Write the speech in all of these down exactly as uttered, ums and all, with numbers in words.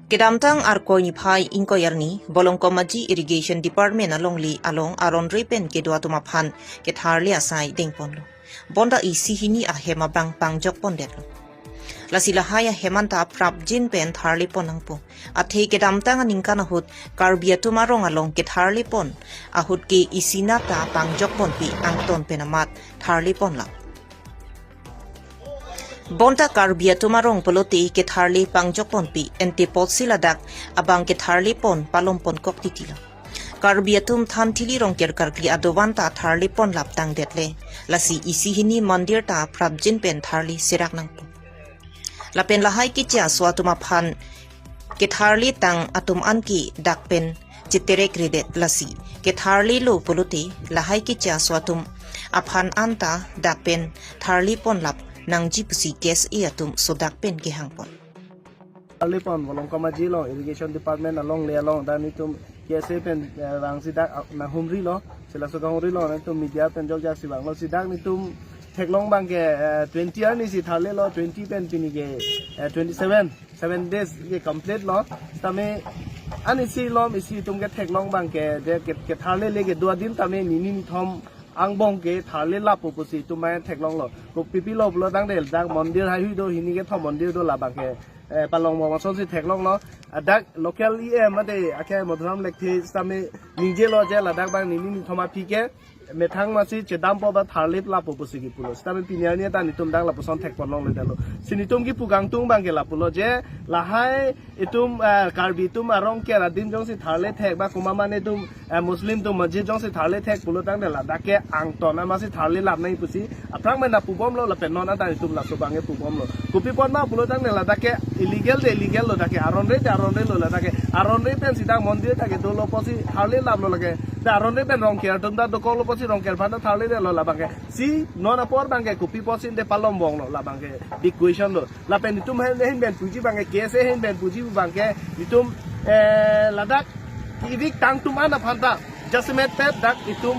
Kedamtang Arkoi niphai ingkoi arni, Bolongkomaji Irrigation Department alongle along aron re pen kedo atum aphan ketharle asai dengponlo. Bonta isi hini ahem abang pangjokpondetlo. Lasi lahai ahem anta prapjin pen tharlepon nangpo. Athe kedamtang aningkan ahut Karbi atum arong along ketharlepon ahut ke isi nata pangjokponpe angton pen amat tharleponlap. Bonta Karbi atum arong pulote ketharle pangjokponpe ante apotsi ladak abang ketharlepon palomponkok titilo. Karbi atum than thili rongker karkli adovan ta tharleponlap tangdetle. Lasi isi hini mandir ta prapjin pen tharle serak nangpo. Lapen lahai keche aso atum aphan ketharle tang atum anke dak pen cheterekredet lasi ketharlelo pulote lahai keche aso atum aphan anta dak pen tharleponlap nangji pusi K S A atum sodak pen kehangpon. Tharlepon Bolongkomaji along Irrigation Department alongle along dak netum K S A pen, eh, vangsi dak, ah, nanghumrilo, si laso kanghumrilo netum media pen jokjak si vanglo, si dak netum theklong abangke, eh, twenty arni si tharlelo, twenty pen pini ke, eh, twenty seven, seven days ke complete lo. Sitame an isi lom isi itum ketheklong abangke, je ke, ketharlele kedo adim tame nini nithom angbong ketharlelappo pusi itum abang theklonglo. Kopipilo pulo tangte dak mondir haihui do, hini kethom mondir do, labangke, eh, palongbom asonsi theklonglo. Adak local E M ante ake Madhuram Lekthe sitame ningjelo je ladak abang nini nithom aphi ke methang masi chedampo ba tharleplappo pusi kipulo. Sitame pini arni ta netum dak lapuson thekponlongledetlo. Si netum kipu kangtung abangke lapulo je lahai itum, eh, Karbi atum arong ke adim jongsi tharle thek ba komat mane itum, eh, Muslim atum masjid jongsi tharle thek pulo tangte ladak ke angton amatsi tharlelap nangji pusi aphrang mena pubomlo lapen non anta netum laso abangke pubomlo. Kopi apot ma pulo tangte ladak ke illegal te illegal lo, dak ke aron re te aron re lo, ladak ke aron re pensi dak mondir dak ke dolo apotsi tharlelaplo lake. Dak aron re pen rongker atum dak dokoklo apotsi rongker aphan ta tharledetlo labangke. Si non apor abangke kopi apotsi ante palombomlo labangke big question lo. Lapen netum ahin, ahin pen puji abangke, K S A ahin pen puji abangke, netum, eh, ladak ki-evict tang atum an aphan ta jasemetpet dak itum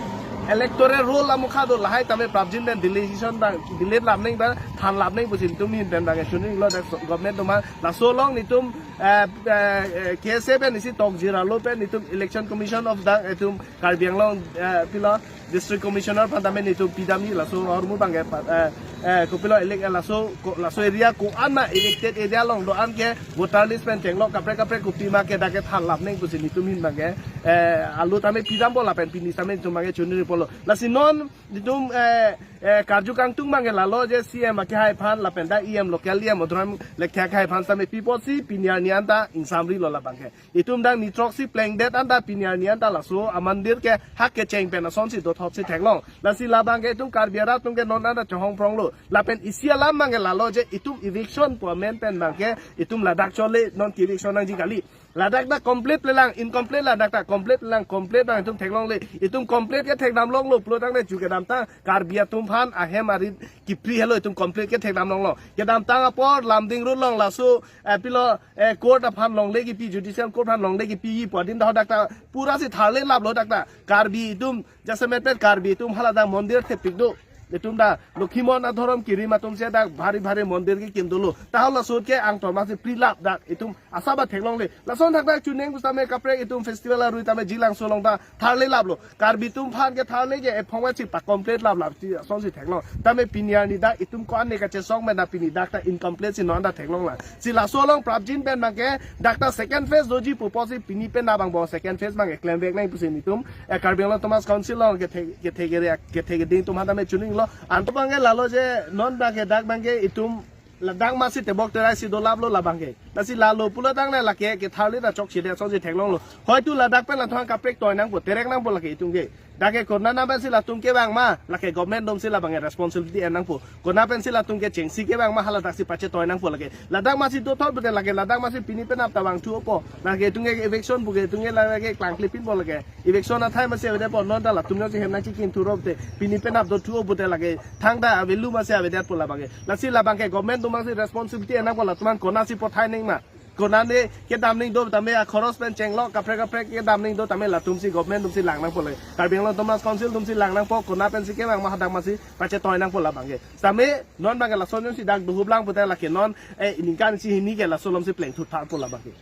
electoral roll amokha do, lahai tame prapjin pen deletion abang, delete lap nangji ba thanlap nangji pusi netum ahin pen abangke choninglo dak so-, government atum aphan. Laso along netum, eh, eh, eh, K S A pen isi tokjirlo pen netum Election Commission of dak itum Karbi Anglong, eh, pilo District Commissioner aphan tame netum pidamji laso ahormu abangke pa-, eh, eh, kopilo elect, eh, laso ko-, laso area ko-an ma elected area along do-an ke voter list pen chenglok kaprek kaprek kopima ke dak ke thanlap nangji pusi netum ahin abangke, eh, alu tame pidampo lapen pini tame netum abangke choningri pulo. Lasi non netum, eh, eh, karju kangtung abangke lalo je C M akehai aphan lapen dak E M local E M Madhuram Lekthe akehai aphan sitame pi apotsi pini arni anta ingsamrilo labangke. Itum dak ni throksi plengdet anta pini arni anta laso amondir ke hak kecheng pen asonsi dothotsi theklong. Lasi labangke itum Karbi arat atum ke non anta chehongpronglo. Lapen isi alam abangke lalo je itum eviction pu amen pen abangke itum ladak chole non ke-eviction nangji kali. Ladak ta complete lelang, incomplete ladak ta complete lelang, complete abang itum theklongle. Itum complete kethekdamlonglo pulo tangte chu kedamtang Karbi atum aphan ahem arit kipri helo itum complete kethekdamlonglo. Kedamtang apor Lumding Road along laso, eh, pilo, eh, court aphan longle kipi, judicial court aphan longle kipi pu adim ta hadak ta pura si tharlelaplo dak ta. Karbi itum jasemetpet Karbi atum haladak mondir thepik do. Itum ta Lokhimon adhorom kirim atum si dak bhari bhari mondir kekim dolo. Tahai laso ahut ke angton amatsi prilap dak itum asaba theklongle. Lason thakthak chuning pusitame kaprek itum festival arui tame Jilangso along ta tharlelaplo. Karbi atum aphan ketharle ke ephong amatsi pa complete laplap si asonsi theklong. Tame pini arni dak itum ko-an ne kachesong pen ta pini dak ta incomplete si non ta theklonglang. Si laso along prapjin pen abangke dak ta second phase doji pu apotsi pini pen abang bo second phase abangke klemvek nangji pusi netum, eh, Karbi Anglong Autonomous Council along kethe kethe kere kethe keding atum aphan tame choninglo. Anto abangke lalo je non abangke dak abangke itum ladak amatsi tebok terai si dolaplo labangke. Lasi lalo pulo tangte lake ketharle ta chokchedet asonsi theklonglo. Hoitu ladak pen lathang kaprek toi nangpo, terek nangpo lake itum ke. Dak ke konat pensi latum kevang ma, lake government atum si labangke responsibility en nangpo. Konat pensi latum kechengsi kevang ma haladak si pachetoi nangpo lake. Ladak amatsi dothot pute lake, ladak amatsi pini penap ta vangthu-opo. Lake itum ke eviction pu ke itum ke lake klangklepinpo lake. Eviction athai amatsi avedetpo, non ta latum jongsi hem nangchikim thurop te pini penap dothu-o pute lake thangta avelu amatsi avedetpo labangke. Lasi labangke government atum amatsi responsibility en nangpo, latum aphan konatsi pothai nangma. Konat ne kedam nangji do tame akhoros pen chenglok kaprek kaprek kedam nangji do tame latum si government atum si lang nangpo lake. Karbi Anglong Autonomous Council atum si lang nangpo, konat pensi kevang ma hadak amatsi pachetoi nangpo labangke. Tame non abangke lason jongsi dak dohuplang pute lake non, eh, ningkan isi hini ke laso alomsi plengthut tharpo labangke.